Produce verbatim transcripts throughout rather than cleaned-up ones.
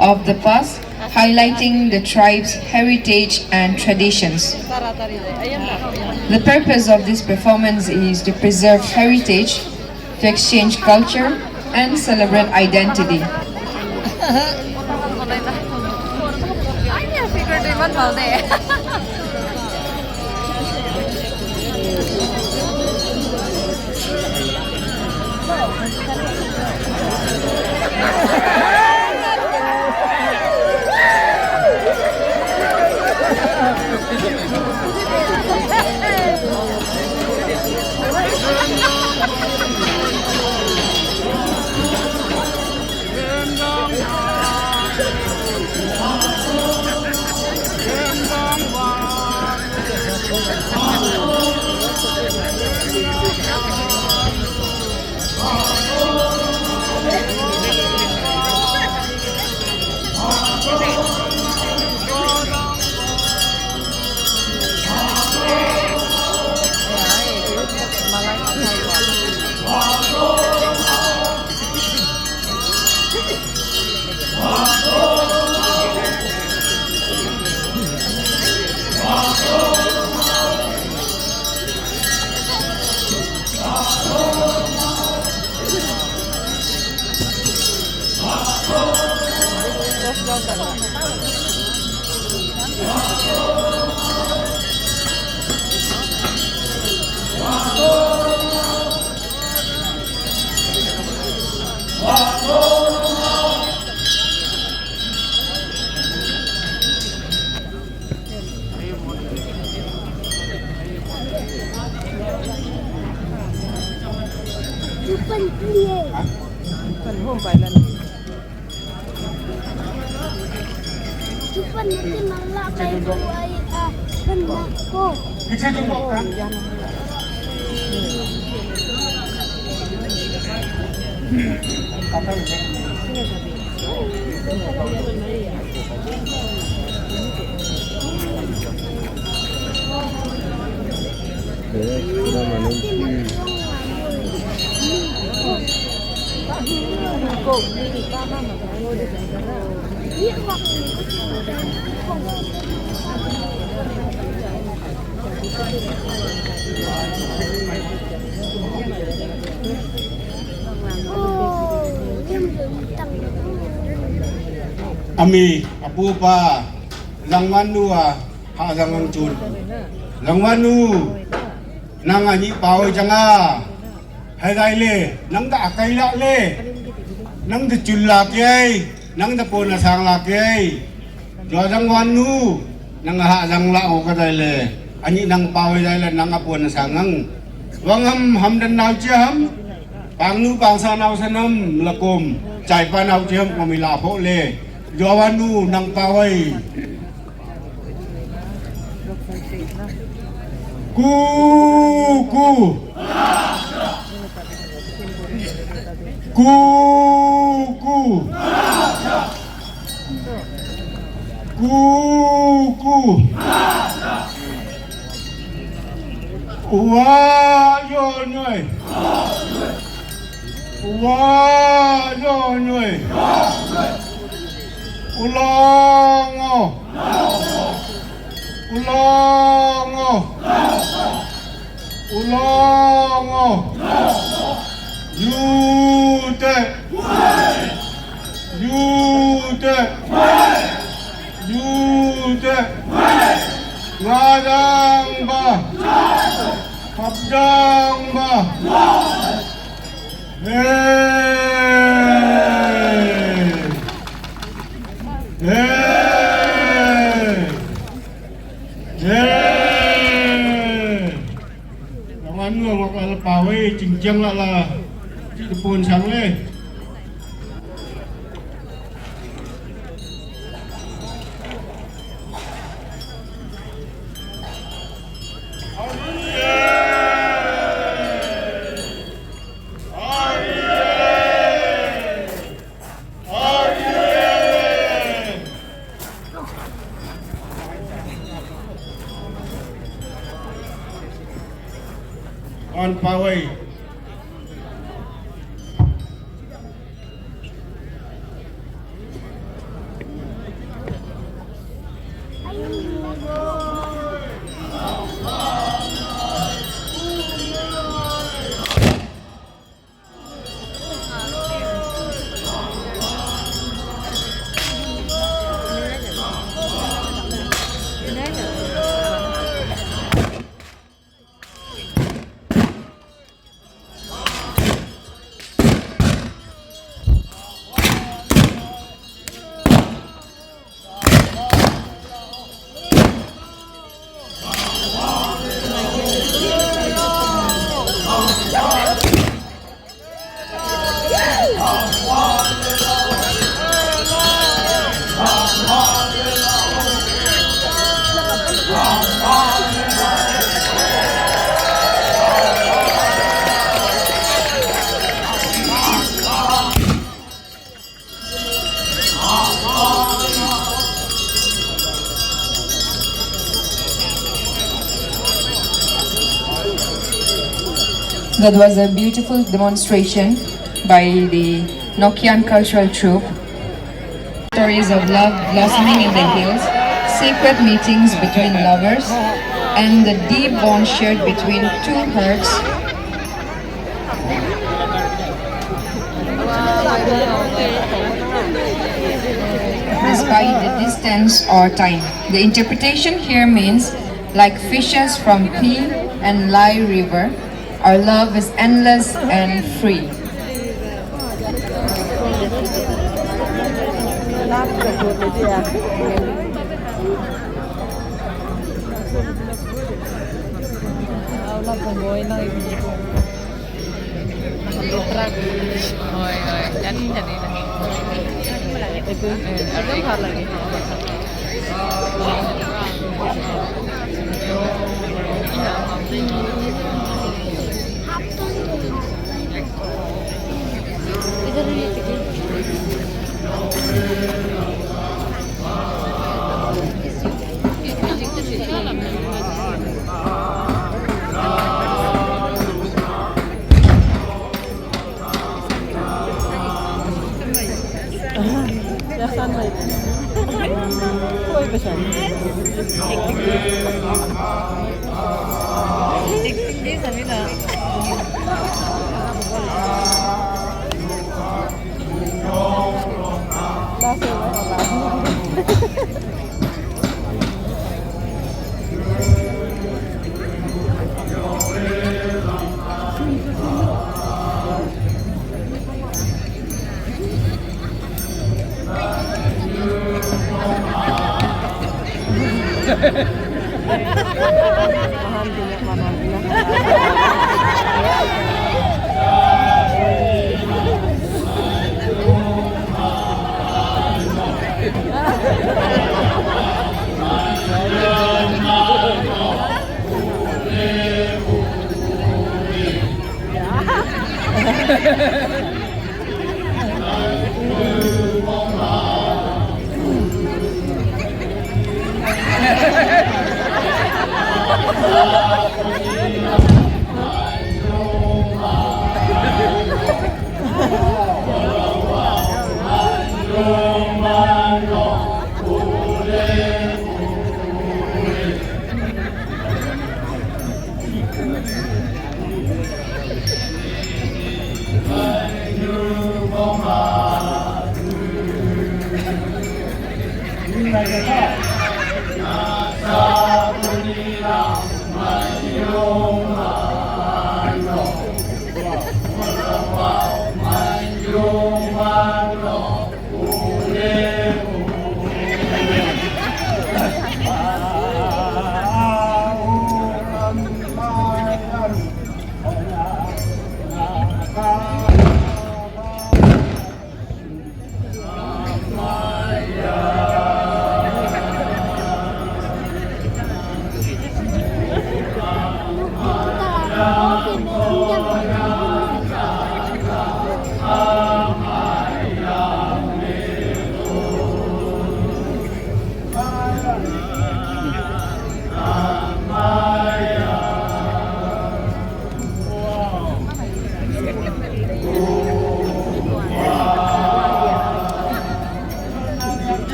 of the past, highlighting the tribe's heritage and traditions. The purpose of this performance is to preserve heritage, to exchange culture, and celebrate identity. Ami, apu apa, Langwan nu a, ha zang ang chun. Langwan nu, nang a nyi pawai chang a. Hai dai le, nang da akai la le. Nang da chun la kiai, nang da pon a sang la kiai. Jua Langwan nu, nang a ha zang la o ka dai le. A nyi nang pawai dai le, nang a pon a sang ang. Wang ham, ham dan nau chia ham. Pang nu pang sa nau sa nam la kom. Chai pa nau chia ham kom i la pho le. Jua Wan nu, nang pawai. Ku, ku. Ku, ku. Ku, ku. Wa yo noi. Wa yo noi. Ulongo. Ulongo. Ulongo. Yute. Yute. Yute. Ngadang ba. Habdang ba. Hey. Hey. Hey. Ang anu, ang ala pawai, chingchang la la. Tepun sang le. On pawai. That was a beautiful demonstration by the Nokian Cultural Troupe. Stories of love blossoming in the hills, secret meetings between lovers, and the deep bond shared between two hearts, despite the distance or time. The interpretation here means, like fishes from Pi and Lai River, our love is endless and free.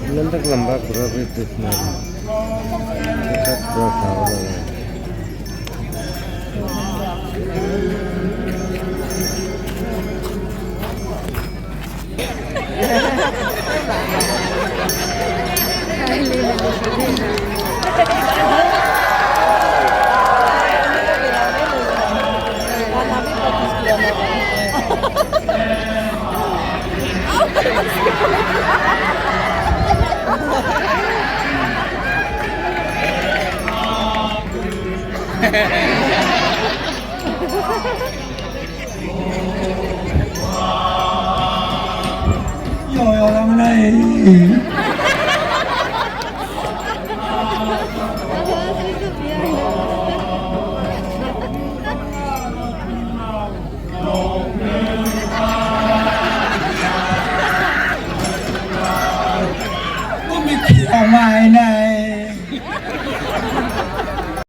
Nandak लंबा पूरा भी दिखना है। पूरा खाओ लगा है।